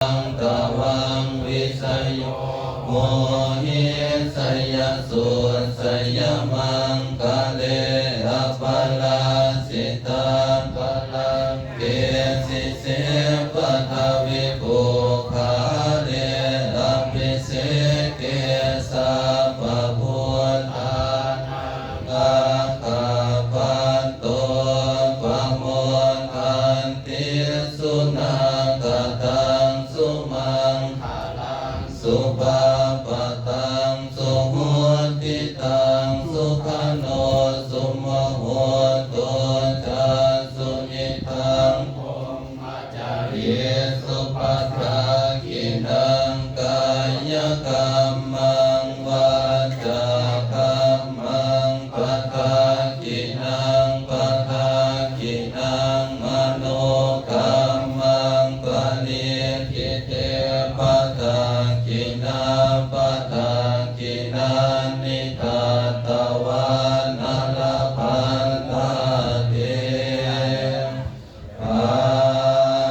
ງຕະວັງ ວິສະໂຍ ໂມຫິ ໄຊຍະສຸດສະຍະມັງຄະເລ ອະປະລາຊິຕາພະລັງ ເກ ສິເສ ປະທະວິໂພຄາເລ ອະພິເສເກ ສັບພະພຸດທານັງ ອາຄາພັນໂຕ ປະໂມທັນຕິ ສຸນາກະຕັງ ສຸມັງຄະລັງ ສຸພາປະຕັງ ສຸຫຸດທິຕັງ ສຸຂະໂນ ສຸມະໂຫໂຕ ຈາສຸອິດຖັງ ພົມມະ ຈາລີ ສຸປະທັກຂິນັງ ກາຍະກຳມັງ ວາຈາກຳມັງ ປະທັກຂິນັງ ປະທັກຂິນັງ ມະໂນກຳມັງ ປະລິກຂິເຕ ປະທັກຂິນາ ປະທັກຂິນານິ ຕະຕະວານະລະພັນຕະເຕ ປັ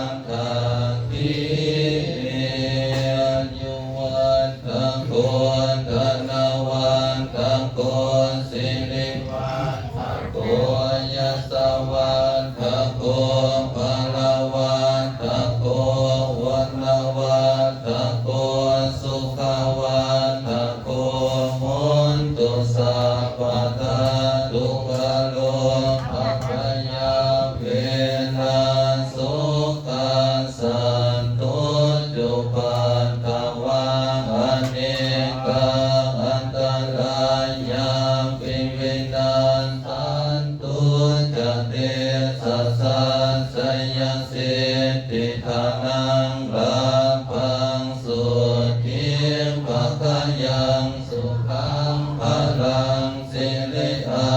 ດຖະກິເນ ອາຍຸວັດຖະໂກ ທະນະວັດຖະໂກ ສິລິວັດຖະໂກ ຍະສະວັດຖະໂກ ພະລະວັດຖະໂກ ວະນະວັດຖະໂກ ສຸຂະວັດຖະ ໂກ ໂຫນຕຸ ສັບພະທັດ ທຸກຂະໂລພະພະຍາເວລາ ໂສກາສັນຕຸ ຈຸປັດຕະວາ ອະເນກາອັນຕະລາຍາ ວິວິນັດສັນຕຸ ຈະເຕຊະສາ ໄຊຍະສິດທິທະນັງ ລາພັງ ໂສທິພະຄະຍັງ ສຸຂັງພະລັງ ສິລິອາ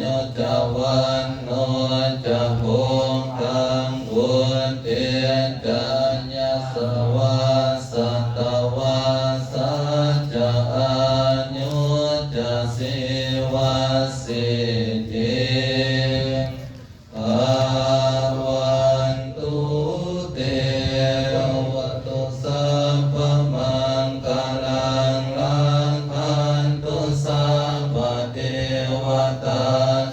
ຍຸຈະວັນໂນ ຈະໂພຄັງ ວຸດທິຈະຍະສະວາ ສັດຕະວາສາຈະ ອາຍຸຈະຊີວະສິດທິ ພະວັນຕຸເຕ ພະວະຕຸ ສັບພະມັງຄະລັງ ລັກຂັນຕຸ ສັບພະເທວະຕາ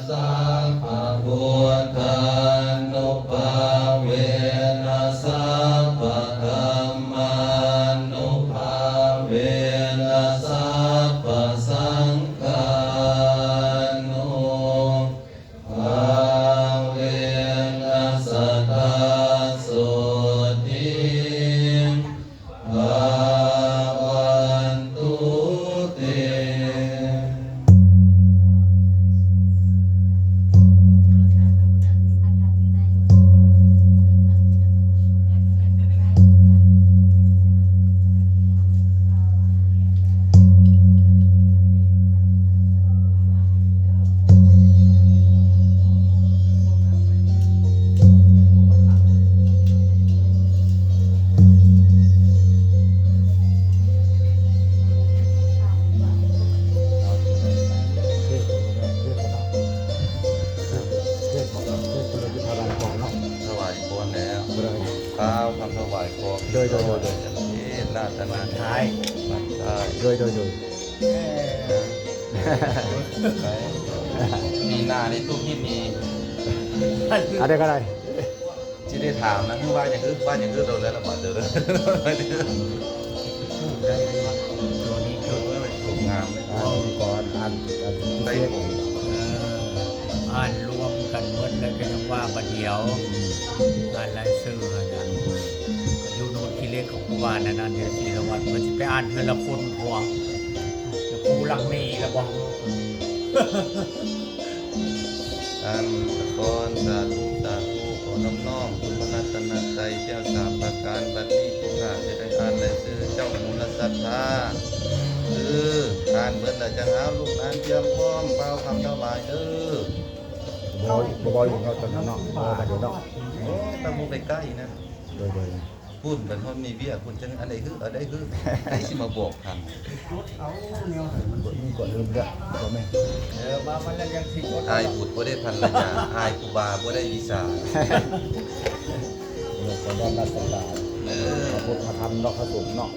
ສັບພະພຸດທານຸພາເວນະ ສັບພະທຳມານຸພາເວນະ ສັບພະສັງຄານຸ ພາເວນະ ສະທາໂສຕິ ພະວັນຕຸເຕ. ຖວາຍຄວນແລ້ວ ກ່າວຄຳຖວາຍຄວນ ໂດຍ ໂດຍ ໂດຍ ໂດຍ ເທດລາດຕະນາ ບັນທາຍ ບັນທາຍ ໂດຍ ໂດຍ ໂດຍ ໄປ ປີໜ້ານີ້ຕູ້ຄິດນີ້ ອັນໃດກໍໄດ້ ຊິໄດ້ຖາມນະ ຄືວ່າຫຍັງ ຄືວ່າຫຍັງ ຄືໂດນແລ້ວລະບາດເດີ ໄດ້ ໂຕນີ້ ໂຕງາມ ອ່ານກ່ອນ ອ່ານ ອ່ານ ໄດ້ ເອີ ອ່ານລວມກັນໝົດແລ້ວກໍຍັງວ່າບາດດຽວ ອ່ານລາຍຊື່ຫັ້ນນະ ຢູ່ໂນນຂີ້ເຫຼັກຂອງຜູ້ວ່ານັ້ນ ດຽວສີລະວັດ ເພິ່ນຊິໄປອ່ານເທື່ອລະຄົນພວງ ແລ້ວຜູ້ຫຼັງນີ້ລະບໍ່? ອ່ານຕະກອນ ສາທຸ ສາທຸ ຂໍນ້ອມນ້ອມຄຸນພະລັດຕະນະໄຕແກ້ວສາມປະການ ບັດນີ້ຜູ້ຂ້າຈະໄດ້ອ່ານລາຍຊື່ເຈົ້າມູນລະສັດທາ ຄື ອ່ານເບິດແລ້ວຈັ່ງເອົາ ລູກຫຼານຕຽມພ້ອມກ່າວຄຳຖວາຍເດີ. ບໍ່ ບໍ່ເວົ້າຢູ່ເນາະ ຕອນນັ້ນເນາະ ເວົ້າກັນຢູ່ເນາະ ໂອ້ຍ ຕ້ອງບໍ່ໄປໃກ້ນະ ໂດຍ ໂດຍ. ພຸ້ນ ບັດຮອດມີວຽກພຸ້ນ ຈັ່ງອັນໃດຄື ອັນໃດຄື ໃຜຊິມາບອກທັນ ມີກວດເງິນເດີ ບໍ່ແມ່ນ ເອີ ມາ ມາແລ້ວຍັງຊິກົດ ອາຍບຸດບໍ່ໄດ້ພັນລະຍາ ອາຍຄູບາບໍ່ໄດ້ວິຊາ ເອີ ຂໍນອບນະມັດສະການ ເອີ ພະພຸດພະທຳເນາະ ພະສົງເນາະ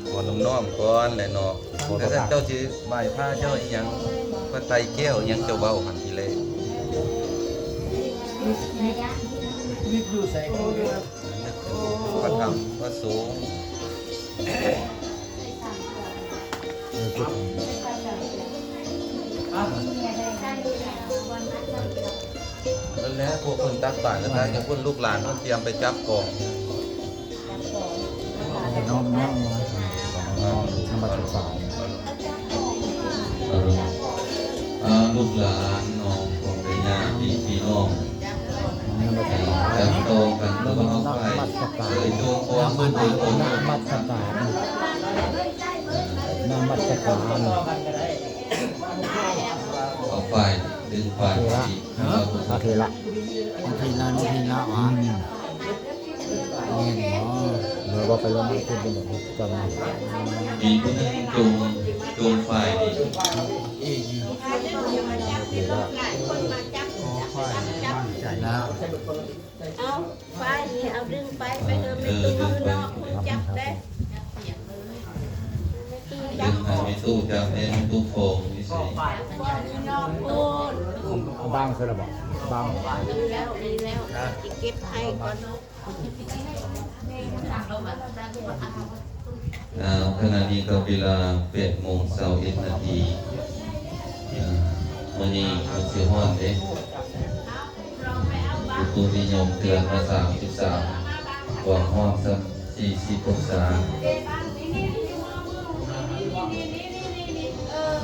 ຂໍນ້ອມໆກ່ອນແຫຼະເນາະ. ແຕ່ເຈົ້າຊິໄຫວ້ພະເຈົ້າອີ່ຫຍັງ ມາໄຕ່ແກ້ວອີ່ຫຍັງ ເຈົ້າເວົ້າຫັ້ນທີແລກ. ນຶກຢູ່ໃສ ພະທຳພະສົງ. ນັ້ນແຫຼະ ພວກເພິ່ນຕັກບາດ ແລ້ວກໍພວກລູກຫຼານເພິ່ນຕຽມໄປຈັບກອງ ນ້ອມ ນ້ອມ ນ້ອມ ນະມັດສະການ. ເອີ ລູກຫຼານເນາະ ພໍ່ແມ່ຍ່າພີ່ນ້ອງ ນະມັດສະການ ຈັບຕໍ່ກັນລະຫວ່າງເຮົາໄປ ນະມັດສະການ ເອີ ໂຍມພໍ່ ນະມັດສະການ ນະມັດສະການ. ເອົາໄປ ດຶງໄປ ພະເຖລະ ພະເຖລະ ພະເຖລະ ອືມ ແມ່ນບໍ່? ເອີ ເວົ້າໄປເລື່ອງນັ້ນ ເປັນຈັ່ງໃດ ຈຳ ມີຜູ້ໜຶ່ງຈູງ ຈູງໄຟນີ້ ເອີ ພະເຖລະ ເອົາໄຟນີ້ ເອົາດຶງໄປ ໄປເຮີແມ່ຕູ້ຢູ່ນອກ ມັນຈັບເດ້ ແມ່ຕູ້ຈັບ ດຶງໃຫ້ແມ່ຕູ້ຈັບແດ່ ແມ່ຕູ້ຟອງຢູ່ໃສ? ຟອງຢູ່ນອກພຸ້ນ. ເອົາບາງໃສ່ລະບໍ່? ບາງ ດີແລ້ວ ດີແລ້ວ ຊິເກັບໃຫ້ກ່ອນ. ເອີ ຂະນະນີ້ກໍເວລາແປດໂມງຊາວເອັດນາທີ. ເອີ ມື້ນີ້ມັນຊິຮ້ອນເດ້ ອຸຕຸນິຍົມເຕືອນມາສາມສິບສາມ ຄວາມຮ້ອນຊ້ຳສີ່ສິບອົງສາ.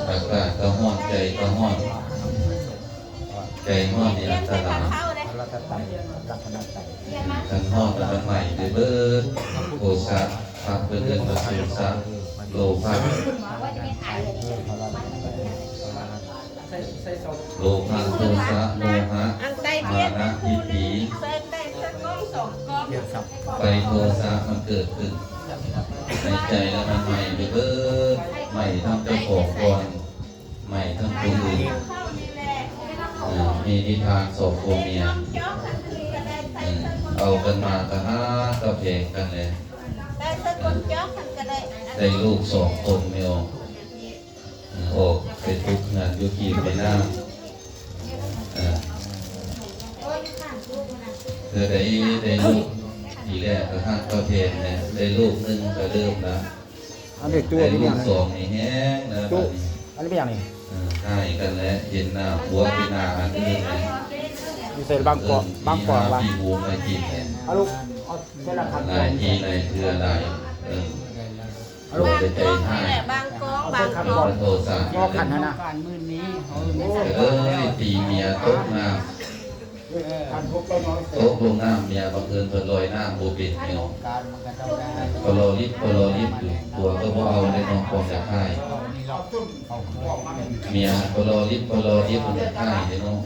ອາກາດກໍຮ້ອນ ໃຈກໍຮ້ອນ. ໃຈຮ້ອນນີ້ອັນຕະລາຍ. ຄັນຮ້ອນແລ້ວມັນໄໝ້ໄປເບີດ. ໂທສະ ພະເພິ່ນເອີ້ນວ່າໂທສະ ໂລພະ ໂລພະ ໂທສະ ໂມຫະ ມານະ ທິດຖິ. ໄຟໂທສະມັນເກີດຂຶ້ນໃນໃຈ ແລ້ວມັນໄໝ້ໄປເບີດ ໄໝ້ທັງເຈົ້າຂອງກ່ອນ ໄໝ້ທັງຜູ້ອື່ນ. ເອີ ມີນິທານສອງຜົວເມຍ ເອີ ເອົາກັນມາກະຫາກະແພງກັນແຫຼະ. ໄດ້ລູກສອງຄົນແມ່ອອກ ເອີ ອອກໄປປຸກເຮືອນຢູ່ກີບແມ່ນ້ຳ. ເອີ ເທື່ອໃດໄດ້ລູກທີແລກກະຮັກກະແພງແຫຼະ ໄດ້ລູກໜຶ່ງກະເລີ່ມລະ ອັນນີ້ຕົວ ໄດ້ລູກສອງນີ້ແຮງແລ້ວ ຕົວ ບາດນີ້ ອັນນີ້ເປັນຫຍັງນີ້? ເອີ ຄ້າຍກັນແຫຼະ ເຫັນໜ້າຜົວເປັນໜ້າອັນອື່ນແຫຼະ. ຢູ່ໃສບາງກອກ ບາງກອກວ່າ ປີຫູມາກິນແຫຼະ. ເອົາລູກ ເອົາເທື່ອລະຄັນ ຫຼາຍທີຫຼາຍເທື່ອຫຼາຍ ເອີ ເອົາລູກ ຜົວໄດ້ໃຈຮ້າຍ ບາງກອກ ບາງກອກ ໂທສະ ກໍຄັນຫັ້ນນະ ກະເລີຍຕີເມຍຕົກນ້ຳ. ຕົກລົງນ້ຳ ເມຍບັງເອີນເພິ່ນລອຍນ້ຳບໍ່ເປັນເນາະ ປະລໍລິບປະລໍລິບຢູ່ ຜົວກໍບໍ່ເອົາເດ້ເນາະ ຄວາມຢາກຮ້າຍ ເມຍປະລໍລິບປະລໍລິບ ຢາກຮ້າຍເດ້ເນາະ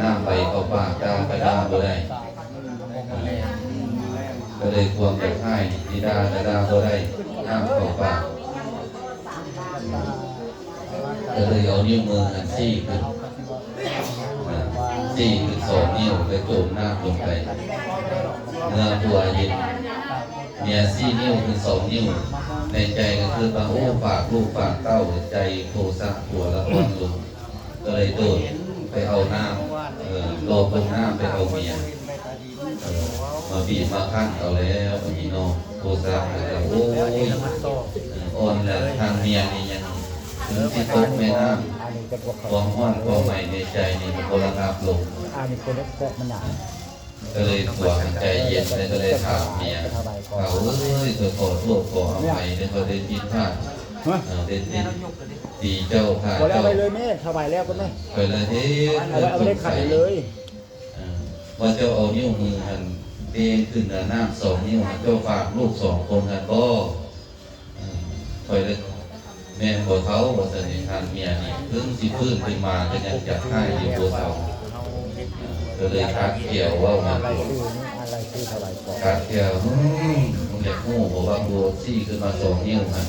ນ້ຳໄຫຼເຂົ້າປາກ ດ່າກະດ່າບໍ່ໄດ້ ກະເລີຍຄວາມຢາກຮ້າຍນີ້ ຊິດ່າກະດ່າບໍ່ໄດ້ ນ້ຳເຂົ້າປາກ. ກະເລີຍເອົານິ້ວມືຫັ້ນຊີ້ຂຶ້ນ ຊີ້ຂຶ້ນສອງນິ້ວ ແລ້ວໂຈມນ້ຳລົງໄປ. ເມື່ອຜົວເຫັນເມຍຊີ້ນິ້ວຂຶ້ນສອງນິ້ວ ໃນໃຈກໍຄິດວ່າ ໂອ້ ຝາກລູກຝາກເຕົ້າ. ໃຈໂທສະຜົວລະອ່ອນລົງ ກະເລີຍໂດດໄປເອົານ້ຳ ເອີ ໂດດລົງນ້ຳໄປເອົາເມຍ. ເອີ ມາບີບມາຄັ້ນເອົາແລ້ວ ບາດນີ້ເນາະ ໂທສະແລ້ວ ໂອ້ຍ ເອີ ອ່ອນແລ້ວ ທາງເມຍນີ້ຍັງ ເອີ ຊິຕົກແມ່ນ້ຳ ຄວາມຮ້ອນຄວາມໄໝ້ໃນໃຈນີ້ບໍ່ລະງັບລົງ. ອັນນີ້ຄົນເຮັດພວກມັນນະ ກະເລີຍຜົວໃຈເຢັນ ແລ້ວກະເລີຍຖາມເມຍ ເຖົ້າເອີຍ ຂ້ອຍຂໍໂທດຂໍອະໄພເດີ ຂ້ອຍໄດ້ຜິດພາດ ເອີ ໄດ້ຕິ ຕີເຈົ້າຂ້າເຈົ້າ ບໍ່ແລ້ວ ໄປເລີຍແມ່ ຖວາຍແລ້ວກໍແມ່ ຂ້ອຍລະເຮັດ ເອົາໄວ້ ເອົາໄວ້ໄດ້ຂັນເລີຍ. ເອີ ວ່າເຈົ້າເອົານິ້ວມືຫັ້ນເບນຂຶ້ນເໜືອນ້ຳສອງນິ້ວ ເຈົ້າຝາກລູກສອງຄົນຫັ້ນບໍ່? ເອີ ຂ້ອຍລະ ແມ່ນບໍ່ເຖົ້າ ວ່າຊັ້ນນີ້. ທ່ານເມຍນີ້ເຖິງຊິຟື້ນຂຶ້ນມາກໍຍັງຢາກຮ້າຍຢູ່ບໍ່ເຊົາ ກໍເລີຍຂັດແຂ້ວເວົ້າມາ ຂັດແຂ້ວ ອືມ ມຶງຢາກຮູ້ບໍ່ວ່າກູຊີ້ຂຶ້ນມາສອງນິ້ວຫັ້ນ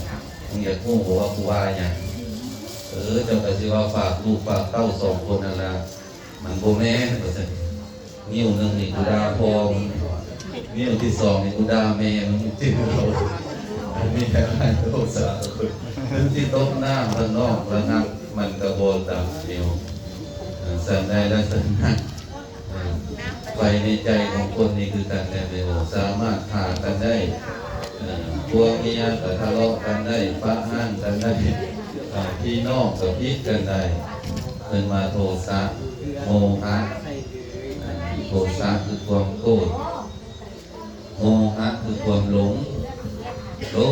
ມຶງຢາກຮູ້ບໍ່ວ່າກູວ່າຫຍັງ? ເອີ ເຈົ້າກໍຊິວ່າຝາກລູກຝາກເຕົ້າສອງຄົນຫັ້ນລະ ມັນບໍ່ແມ່ນ ວ່າຊັ້ນ. ນິ້ວໜຶ່ງນີ້ກູດ່າພໍ່ມຶງ ນິ້ວທີສອງນີ້ກູດ່າແມ່ມຶງຈື່ເອົາ ອັນນີ້ແຫຼະໃຫ້ໂທສະ ມັນຊິຕົກນ້ຳທາງນອກລະງັບ ມັນກະບໍ່ຕາມແນວ ເອີ ສັນໃດລະສັນນັ້ນ ເອີ ໄຟໃນໃຈຂອງຄົນນີ້ຄືກັນແຫຼະແມ່ໂອ ສາມາດຂ້າກັນໄດ້ ເອີ ຜົວເມຍກະທະເລາະກັນໄດ້ ປະຮ້າງກັນໄດ້ ເອີ ພີ່ນ້ອງກະຜິດກັນໄດ້ ເພິ່ນວ່າໂທສະ ໂມຫະ ເອີ ໂທສະຄືຄວາມໂກດ ໂມຫະຄືຄວາມຫຼົງ ຫຼົ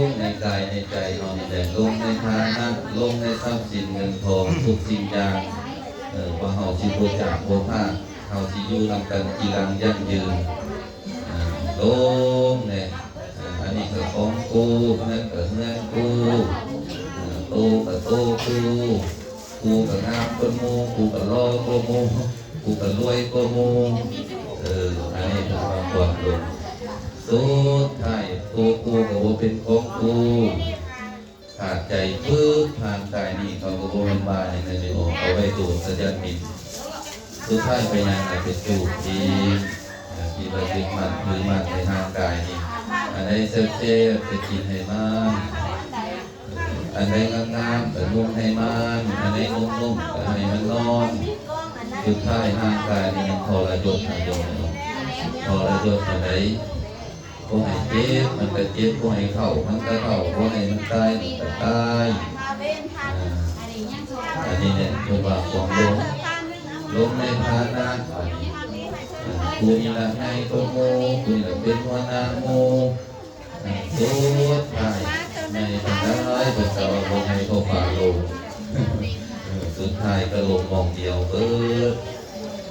ງໃນກາຍໃນໃຈເຮົານີ້ແຫຼະ ຫຼົງໃນຖານະ ຫຼົງໃນຊັບສິນເງິນທອງ ທຸກສິ່ງຢ່າງ ເອີ ວ່າເຮົາຊິບໍ່ຈາກບໍ່ພາກ ເຮົາຊິຢູ່ນຳກັນຈີລັງຢັ້ງຢືນ ເອີ ຫຼົງແຫຼະ ເອີ ອັນນີ້ກະຂອງກູ ເຮືອນກະເຮືອນກູ ເອີ ໂຕກະໂຕກູ ກູກະງາມກວ່າໝູ່ ກູກະຫຼໍ່ກວ່າໝູ່ ກູກະລວຍກວ່າໝູ່ ເອີ ອັນນີ້ເພິ່ນວ່າຄວາມຫຼົງ ສຸດທ້າຍໂຕກູກະບໍ່ເປັນຂອງກູ ຂາດໃຈປຶບ ຮ່າງກາຍນີ້ເຂົາກະບໍ່ແມ່ນວ່າຫຍັງໃດ ເອົາໄວ້ໂຕສະຍັດນີ້ ສຸດທ້າຍໄປຫຍັງ ເອົາໄປຈູບອີກ ເອີ ທີ່ວ່າຍຶດໝັ້ນຖືໝັ້ນໃນຮ່າງກາຍນີ້ ອັນໃດແຊບໆ ກະກິນໃຫ້ມັນ ອັນໃດງາມໆ ກະນຸ່ງໃຫ້ມັນ ອັນໃດນຸ່ມໆ ກະໃຫ້ມັນນອນ ສຸດທ້າຍຮ່າງກາຍນີ້ມັນທໍລະຍົດເນາະ ທໍລະຍົດເທົ່າໃດ ບໍ່ໃຫ້ເຈັບມັນກະເຈັບ ບໍ່ໃຫ້ເຖົ້າມັນກະເຖົ້າ ບໍ່ໃຫ້ມັນຕາຍມັນກະຕາຍ ອາ ອັນນີ້ແຫຼະເພິ່ນວ່າຄວາມຫຼົງ ຫຼົງໃນຖານະ ບາດນີ້ ອາ ຜູ້ນີ້ລະໃຫຍ່ກວ່າໝູ່ ຜູ້ນີ້ລະເປັນຫົວໜ້າໝູ່ ສຸດທ້າຍໃຫຍ່ປານໃດເພິ່ນກະວ່າບໍ່ໃຫຍ່ເທົ່າຝາໂລງ ເອີ ສຸດທ້າຍກະລົງໝ່ອງດຽວເບີດ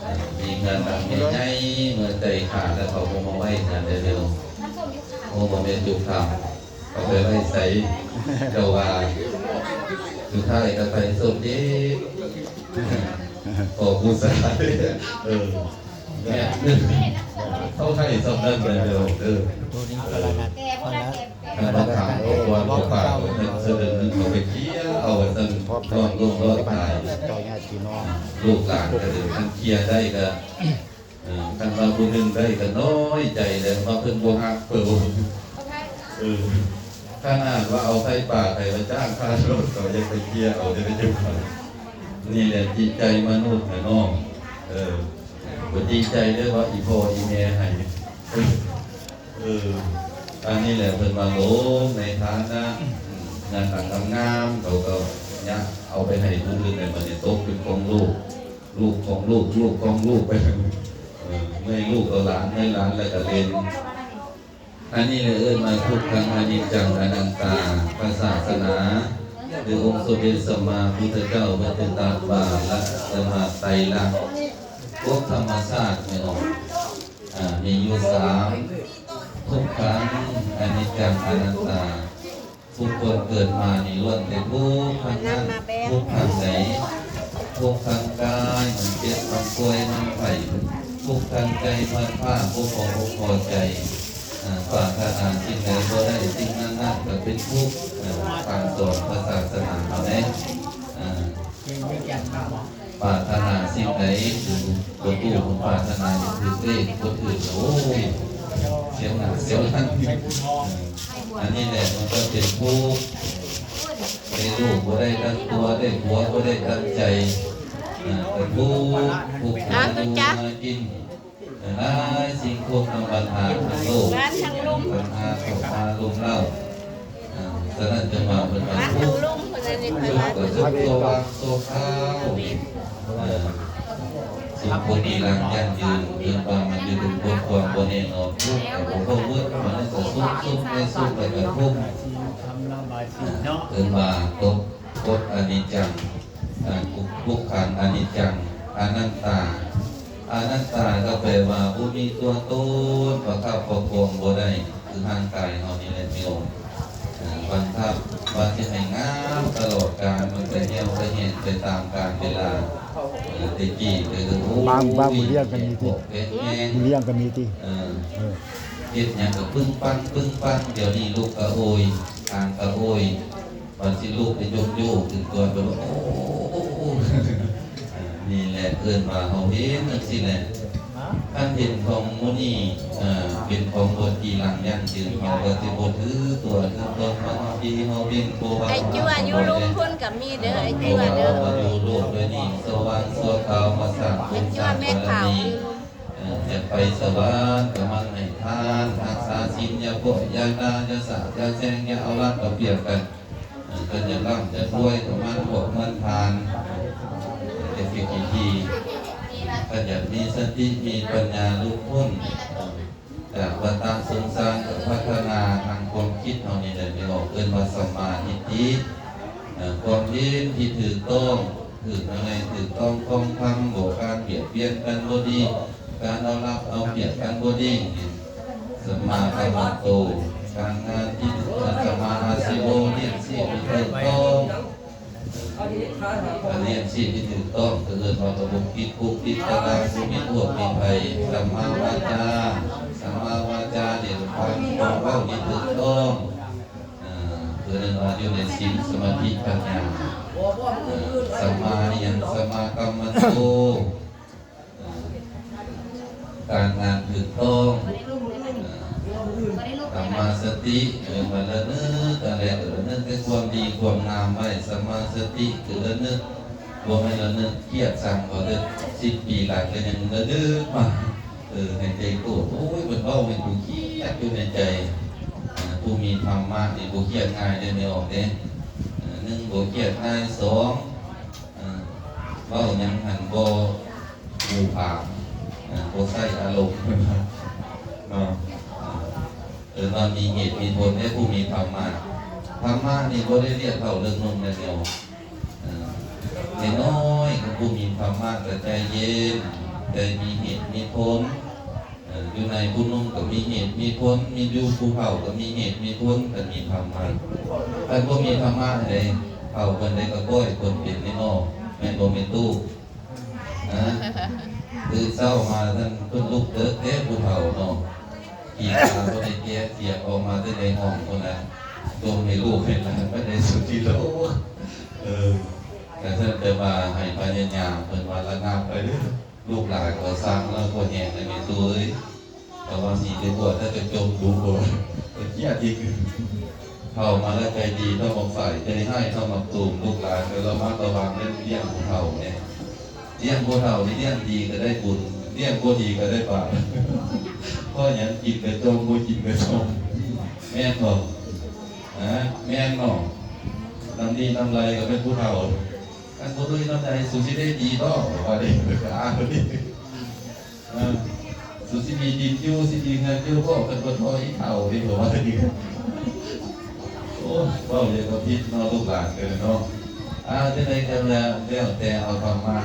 ເອີ ມີເຮືອນຫຼັງໃຫຍ່ໆ ເມື່ອໃຈຂາດແລ້ວເຂົາບໍ່ມາໄວ້ເຮືອນໃດເດີ ໂອ້ ບໍ່ແມ່ນຢູ່ຄ່ຳ ເຂົາໄປໄວ້ໃສ ເຈົ້າວ່າ ສຸດທ້າຍກະໄປສົບເດ ຂໍບູຊາ ເອີ ແມ່ນ ເຂົາໃຫ້ສ່ຳນັ້ນແຫຼະເດີ ເອີ ໂຕນີ້ກໍລະຫັດ ອັນນັ້ນ ອັນນັ້ນກໍ ຄັນວ່າຖາມເຂົາກ່ອນ ເຂົາປາກເຂົາສະເດີນ ເຂົາໄປເຄຍເອົາວ່າຊັ້ນ ນ້ອງລູກນ້ອງຕາຍ ເຈົ້າຍາດພີ່ນ້ອງ ລູກຫຼານກະເດີນ ຄັນເຄຍໄດ້ກະ ເອີ ຄັນວ່າຜູ້ໜຶ່ງໄດ້ກະນ້ອຍໃຈແລ້ວ ວ່າເພິ່ນບໍ່ຮັກເພິ່ນ ເອີ ຂະໜາດວ່າເອົາໃສ່ປາກໃຫ້ວ່າຈ້າງຄ່າລົດ ເຂົາຍັງໄປເຄຍເອົາໄດ້ຢູ່ ນີ້ແຫຼະຈິດໃຈມະນຸດນະນ້ອງ ເອີ ບໍ່ດີໃຈເດີວ່າອີພໍ່ອີແມ່ໃຫ້ ເອີ ອັນນີ້ແຫຼະເພິ່ນວ່າຫຼົງໃນຖານະ ເຮືອນຫຼັງງາມໆ ເຂົາກະຍະເອົາໄປໃຫ້ຜູ້ອື່ນ ແລ້ວບາດນີ້ຕົກເປັນຂອງລູກ ລູກຂອງລູກ ລູກຂອງລູກໄປ ເອີ ເມື່ອຍລູກກະຫຼານ ເມື່ອຍຫຼານແລ້ວກະເລນ ອັນນີ້ແຫຼະເອີ້ນວ່າທຸກຂັງອະນິດຈັງອະນັດຕາ ພະສາສະໜາ ຫຼືອົງສົມເດັດສຳມາພຸດທະເຈົ້າເພິ່ນຈຶ່ງຕັດວ່າ ລະ ລະມາໄຕລັກ ກົດທຳມະຊາດແມ່ນບໍ່ ອາ ມີຢູ່ສາມ ທຸກຂັງ ອະນິດຈັງ ອະນັດຕາ ທຸກຄົນເກີດມານີ້ລ້ວນແຕ່ທຸກທັງນັ້ນ ທຸກທັງໃດ ທຸກທັງກາຍ ມັນເຈັບ ມັນປ່ວຍ ມັນໄຂ້ ທຸກທັງໃຈ ພັດພາກ ບໍ່ພໍອົກພໍໃຈ ອາ ປາດຖະໜາສິ່ງໃດບໍ່ໄດ້ ສິ່ງນັ້ນໆ ກະເປັນທຸກ ອາ ຄຳສອນພະສາສະໜາເຮົາເດ້ ອາ ປາດຖະໜາສິ່ງໃດຄືບໍ່ຕູ້ ປາດຖະໜາຢາກຖືກເລກ ບໍ່ຖືກ ໂອ້ຍ ສຽວໜ້າສຽວຫຼັງ ອັນນີ້ແຫຼະມັນກະເປັນທຸກ ໄດ້ລູກບໍ່ໄດ້ດັ່ງຕົວ ໄດ້ຜົວບໍ່ໄດ້ດັ່ງໃຈ ເປັນທຸກ ທຸກຫາຢູ່ຫາກິນ ຫຼາຍສິ່ງຄົນນຳບັນຫາທາງໂລກ ບັນຫາເຂົ້າມາລຸມເລົ້າ ອາ ສະນັ້ນຈຶ່ງວ່າເພິ່ນວ່າທຸກ ສຸກກະສຸກຊົ່ວຄາວ ອາ ສຸກບໍ່ມີຫຼັງຢັ້ງຢືນ ເອີ້ນວ່າມັນຢູ່ເທິງຄວາມບໍ່ແນ່ນອນ ທຸກກະບໍ່ເຂົ້າເວີດ ມັນກະສຸກ ສຸກໃນສຸກແລ້ວກະທຸກ ເອີ້ນວ່າກົດ ກົດອະນິດຈັງ ອາ ທຸກຂັງອະນິດຈັງ ອະນັດຕາ ອະນັດຕາກະແປວ່າບໍ່ມີຕົວຕົນ ປະຄັບປະຄອງບໍ່ໄດ້ ຄືຮ່າງກາຍເຮົານີ້ແຫຼະໂຍມ ອາ ບັງຄັບວ່າຊິໃຫ້ງາມຕະຫຼອດການ ມັນກະຫ່ຽວກະແຫ້ງໄປຕາມການເວລາ ເອີ ແຕ່ກີ້ກະ ໂອ້ຍ ບາງ ບາງຜູ້ລ້ຽງກະມີຕິ ຜູ້ລ້ຽງກະມີຕິ ເອີ ເຮັດຫຍັງກະປຶ້ງປັງ ປຶ້ງປັງ ດຽວນີ້ລຸກກະໂອຍ ຍ່າງກະໂອຍ ບາດຊິລຸກໄປຍົກໂຍຂຶ້ນກ່ອນ ແບບວ່າ ໂອ້ ໂອ້ ໂອ້ ນີ້ແຫຼະເອີ້ນວ່າເຮົາເຫັນຈັ່ງຊີ້ແຫຼະ ຄັນເຫັນຂອງໝູ່ນີ້ ເອີ ເປັນຂອງບໍ່ຈີລັງຢັ້ງຢືນ ເຮົາກໍຊິບໍ່ຖືຕົວຖືຕົນ ບາງທີເຮົາເປັນຜູ້ວ່າ ໄອ້ຈົວຢູ່ລຸ່ມພຸ້ນກໍມີເດີ ໄອ້ຈົວເດີ ເຮົາມາຢູ່ໂລກດ້ວຍນີ້ ສະຫວ່າງຊົ່ວຄາວ ມາສ້າງບຸນສ້າງບາລະມີ ເອີ ຢາກໄປສະຫວັນກໍໝັ່ນໃຫ້ທານ ຮັກສາສິນ ຢ່າປ້ອຍ ຢ່າດ່າ ຢ່າສາບ ຢ່າແຊ່ງ ຢ່າເອົາລັດເອົາປຽບກັນ. ເອີ ຄັນຢາກລ່ຳຢາກລວຍກໍໝັ່ນບອກໝັ່ນທານ ເຮັດກິດທີ່ດີ ຄັນຢາກມີສະຕິມີປັນຍາຫຼຸດພົ້ນຈາກວັດຕະສົງສານ ກໍພັດທະນາທາງຄວາມຄິດເຮົານີ້ແຫຼະ ແມ່ນອອກເອີ້ນວ່າສຳມາທິດຖິ ເອີ ຄວາມເຫັນທີ່ຖືກຕ້ອງ ຖືກໃນ ຖືກຕ້ອງຂອງທຳ ບໍ່ການບຽດບຽນກັນບໍ່ດີ ການເອົາລັດເອົາປຽບກັນບໍ່ດີ ສຳມາກຳມັນໂຕ ການງານທີ່ຖືກຕ້ອງ ສຳມາອາຊີໂວ ລ້ຽງຊີບທີ່ຖືກຕ້ອງ ການລ້ຽງຊີບທີ່ຖືກຕ້ອງ ກໍເອີ້ນວ່າບໍ່ຕິດຄຸກຕິດຕາລາງ ບໍ່ມີໂທດມີໄພ ສຳມາວາຈາ ສຳມາວາຈານີ້ ການເວົ້າທີ່ຖືກຕ້ອງ ເອີ ເອີ້ນວ່າຢູ່ໃນສິນ ສະມາທິ ປັນຍາ ເອີ ສຳມາອີ່ຫຍັງ ສຳມາກຳມັນໂຕ ການງານຖືກຕ້ອງ ສຳມາສະຕິ ເອີ້ນວ່າລະນຶກ ອັນໃດກໍລະນຶກແຕ່ຄວາມດີຄວາມງາມໄວ້ ສຳມາສະຕິຄືລະນຶກ ບໍ່ແມ່ນລະນຶກກຽດຊັງ ເພາະເດີ ສິບປີຫຼັງກໍຍັງລະນຶກມາ ເອີ ໃນໃຈໂກດ ໂອ້ຍ ເພິ່ນເວົ້າໃຫ້ກູກຽດຢູ່ໃນໃຈ ເອີ ຜູ້ມີທຳມະນີ້ບໍ່ກຽດງ່າຍເດ້ ແມ່ອອກເດ້ ເອີ ໜຶ່ງ ບໍ່ກຽດງ່າຍ ສອງ ເອີ ເວົ້າຫຍັງຫັ້ນບໍ່ ໝູ່ພານ ເອີ ບໍ່ໃຊ້ອາລົມ ເນາະ ເອີ ເອີ້ນວ່າມີເຫດມີຜົນເດ້ ຜູ້ມີທຳມະ ທຳມະນີ້ບໍ່ໄດ້ລຽກເຖົ້າເລີກໜຸ່ມແມ່ນຫຍັງ ເອີ ເດັກນ້ອຍ ຜູ້ມີທຳມະກໍໃຈເຢັນ ໃຈມີເຫດມີຜົນ ເອີ ຢູ່ໃນຜູ້ໜຸ່ມກໍມີເຫດມີຜົນ ມີຢູ່ຜູ້ເຖົ້າກໍມີເຫດມີຜົນ ກໍມີທຳມະ ຄັນບໍ່ມີທຳມະໃດ ເຖົ້າປານໃດກໍປ່ອຍຄົນເປັນນີ້ເນາະ ແມ່ນບໍ່ແມ່ຕູ້? ນະ ຕື່ນເຊົ້າມາ ທ່ານເພິ່ນລຸກເດິກເດ້ຜູ້ເຖົ້າເນາະ ຂີ້ຕາບໍ່ໄດ້ແກະ ສຽກອອກມາແຕ່ໃນຫ້ອງພຸ້ນນະ ຈົ່ມໃຫ້ລູກໃຫ້ຫຼານໄປໄດ້ສຸດທີ່ໂລກ ເອີ ກະຊັ້ນ ແຕ່ວ່າໃຫ້ພະຍາຍາມ ເພິ່ນວ່າລະງັບໄປເດີ ລູກຫຼານກໍສັ່ງແລ້ວ ບໍ່ແຮງແລ້ວແມ່ຕູ້ເອີຍ. ແຕ່ວ່າສີໄປບວດ ຖ້າຈະຈົ່ມດຸບໍ່ ກໍຄຽດອີກ ເຖົ້າມາແລ້ວໃຈດີເທົ່າໝາກໄຟ ໃຈຮ້າຍເທົ່າໝາກຕູມ ລູກຫຼານກໍລະມັດລະວັງ ລ້ຽງຜູ້ເຖົ້າແດ່ ລ້ຽງຜູ້ເຖົ້ານີ້ ລ້ຽງດີກໍໄດ້ບຸນ ລ້ຽງບໍ່ດີກໍໄດ້ບາບ ເພາະຫຍັງ ກິນກໍຈົ່ມ ບໍ່ກິນກໍຈົ່ມ ແມ່ນບໍ່? ຮະ ແມ່ນເນາະ ນ້ຳດີນ້ຳໄຫຼກໍແມ່ນຜູ້ເຖົ້າ ຄັນບໍ່ລຸຍນ້ຳໃດ ສູຊິໄດ້ດີບໍ່? ວ່າເດ້ ອາ ເອີ ສູຊິມີດິນຢູ່ ຊິມີເຮືອນຢູ່ບໍ່? ເພິ່ນບໍ່ທໍ່ອີເຖົ້າເດ້ ເພິ່ນວ່າ ໂອ້ ເວົ້າຫຍັງກໍຜິດເນາະ ລູກຫຼານເອີຍເນາະ ອາ ຈັ່ງໃດກໍແລ້ວແຕ່ ເອົາທຳມະ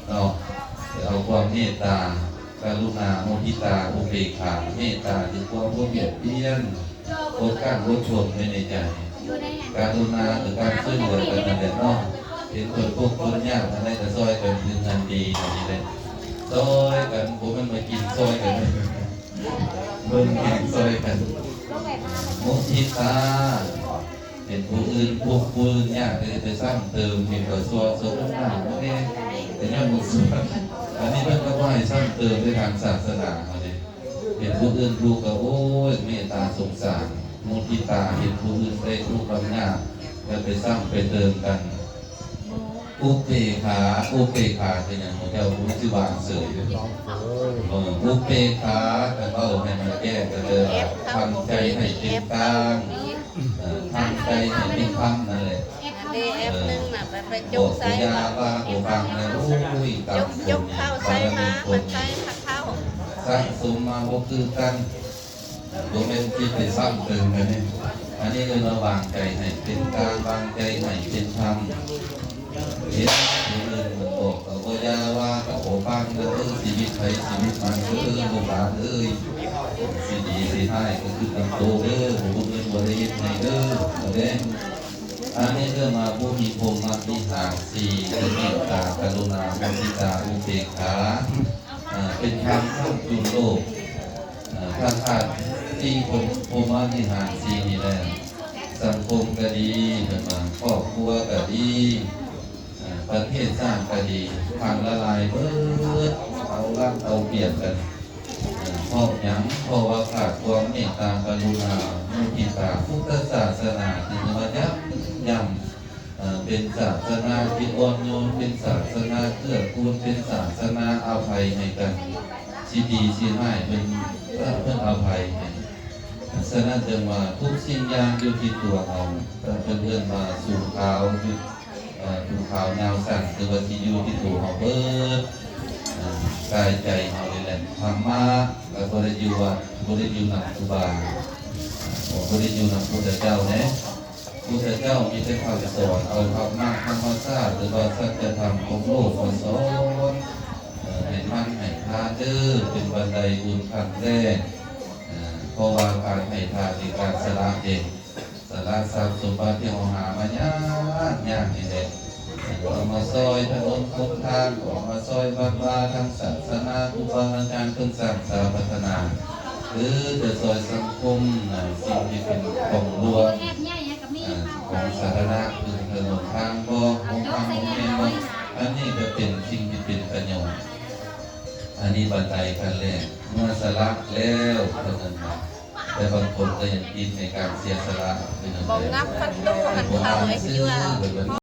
ເນາະ ເອົາຄວາມເມດຕາ ກະລຸນາ ມຸທິຕາ ອຸເບກຂາ ເມດຕາຄືຄວາມບໍ່ບຽດບຽນ ອົດກັ້ນອົດທົນໄວ້ໃນໃຈ ກະລຸນາຄືການຊ່ວຍເຫຼືອກັນນັ້ນແຫຼະເນາະ ເຫັນຄົນທຸກຄົນຍາກ ອັນໃດກໍຊ່ອຍກັນ ຄືງານດີອັນນີ້ແຫຼະ ຊ່ອຍກັນ ບໍ່ແມ່ນມາກິນຊ່ອຍກັນ ເບິ່ງແຍງຊ່ອຍກັນ ມຸທິຕາ ເຫັນຜູ້ອື່ນທຸກ ຜູ້ອື່ນຍາກ ກໍຢ່າໄປຊ້ຳເຕີມ ເຫັນເຂົາຊົ່ວສົມນ້ຳໜ້າບໍ່ແນ່ ກໍຍ້ອນໝູ່ຊົ່ວ ອັນນີ້ເພິ່ນກໍບໍ່ໃຫ້ຊ້ຳເຕີມໃນທາງສາສະໜາເຮົາເດ້ ເຫັນຜູ້ອື່ນທຸກກໍ ໂອ້ຍ ເມດຕາສົງສານ ມຸທິຕາ ເຫັນຜູ້ອື່ນໄດ້ທຸກລຳຍາກ ຢ່າໄປຊ້ຳໄປເຕີມກັນ ອຸເບກຂາ ອຸເບກຂາຄືຫຍັງຂອງເຈົ້າ? ຄືຊິວາງເສີຍ ວາງເສີຍ ເອີ ອຸເບກຂາ ກໍເວົ້າໃຫ້ມັນແຈ້ງ ກໍຄືວ່າທຳໃຈໃຫ້ເປັນກາງ ເອີ ທຳໃຈໃຫ້ເປັນທຳນັ້ນແຫຼະ ອັນນີ້ແອັບໜຶ່ງນະ ໄປ ໄປຈົກໃສ່ ບໍ່ຢາກວ່າບໍ່ຟັງແລ້ວ ໂອ້ຍ ຕາມຄົນນີ້ ເຂົ້າໃສ່ມາ ມັນໃສ່ເຂົ້າ ສະສົມມາບໍ່ຄືກັນ ບໍ່ແມ່ນຊິໄປຊ້ຳເຕີມກັນເດ້ ອັນນີ້ເອີ້ນວ່າວາງໃຈໃຫ້ເປັນກາງ ວາງໃຈໃຫ້ເປັນທຳ ເຫັນຜູ້ອື່ນມັນບອກກໍບໍ່ຢ່າວ່າ ກໍບໍ່ຟັງເດີ ຊີວິດໃຜຊີວິດມັນເດີ ລູກຫຼານເອີຍ ຊິດີຊິຮ້າຍກໍຄືກັນໂຕເດີ ຜູ້ອື່ນບໍ່ໄດ້ເຮັດໃຫ້ເດີ ເອົາເດ້ ອັນນີ້ເອີ້ນວ່າຜູ້ມີພົມມະວິຫານສີ່ ຄືເມດຕາ ກະລຸນາ ມຸທິຕາ ອຸເບກຂາ ອ່າ ເປັນທຳຄ້ຳຈຸນໂລກ ອ່າ ຖ້າຂາດສີ່ພົມ ພົມມະວິຫານສີ່ນີ້ແລ້ວ ສັງຄົມກໍດີ ເພິ່ນວ່າ ຄອບຄົວກໍດີ ອ່າ ປະເທດຊາດກໍດີ ພັງລະລາຍເບີດ ເອົາລັດເອົາປຽບກັນ. ເພາະຫຍັງ? ເພາະວ່າຂາດຄວາມເມດຕາກະລຸນາ ມຸທິຕາ. ພຸດທະສາສະໜາ ທີ່ວ່າຢ້ຳ ເປັນສາສະໜາທີ່ອ່ອນໂຍນ, ເປັນສາສະໜາເກື້ອກູນ, ເປັນສາສະໜາອະໄພໃຫ້ກັນ. ຊິດີຊິຮ້າຍ ເພິ່ນ ເພິ່ນອະໄພໃຫ້. ສະນັ້ນຈຶ່ງວ່າທຸກສິ່ງຢ່າງຢູ່ທີ່ຕົວເຮົາ. ເພິ່ນເອີ້ນວ່າສູງຂາວຢູ່ ເອີ ພູຂາວຍາວສັ້ນ ຄືວ່າຊິຢູ່ທີ່ຕົວເຮົາເບີດ ເອີ ກາຍໃຈເຮົານີ້ແຫຼະ. ທຳມະກໍບໍ່ໄດ້ຢູ່ວັດ ບໍ່ໄດ້ຢູ່ນຳຄູບາ ເອີ ບໍ່ໄດ້ຢູ່ນຳພຸດທະເຈົ້າເດ້. ພຸດທະເຈົ້າມີແຕ່ຄຳສອນ ເອົາທຳມະທຳມະຊາດ ຫຼືວ່າສັດຈະທຳຂອງໂລກມາສອນ ເອີ ໃຫ້ໝັ້ນໃຫ້ທານເດີ ເປັນບັນໄດບຸນຂັ້ນແລກ. ເອີ ເພາະວ່າການໃຫ້ທານ ເປັນການສະຫຼະເດ ສະຫຼະຊັບສົມບັດທີ່ເຮົາຫາມາຍາກໆນີ້ແຫຼະ ເອົາມາຊ່ອຍຖະໜົນຫົນທາງ, ເອົາມາຊ່ອຍວັດວາທາງສາສະໜາ, ຄູບາອາຈານເພິ່ນສ້າງສາພັດທະນາ ຫຼືຈະຊ່ອຍສັງຄົມ ສິ່ງທີ່ເປັນຂອງຫຼວງ ຂອງສາທາລະນະ ຄືຖະໜົນທາງບໍ ໂຮງທານໂຮງຮຽນບໍ ອັນນີ້ກໍເປັນສິ່ງທີ່ເປັນປະໂຫຍດ. ອັນນີ້ບັນໄດຂັ້ນແລກ ເມື່ອສະຫຼະແລ້ວເທົ່ານັ້ນນະ ແຕ່ບາງຄົນກໍຍັງຕິດໃນການເສຍສະຫຼະຢູ່ນັ້ນ ບໍ່ງາມຄັກໂຕ ຄັນເຂົາໄອ້ເຈື່ອ.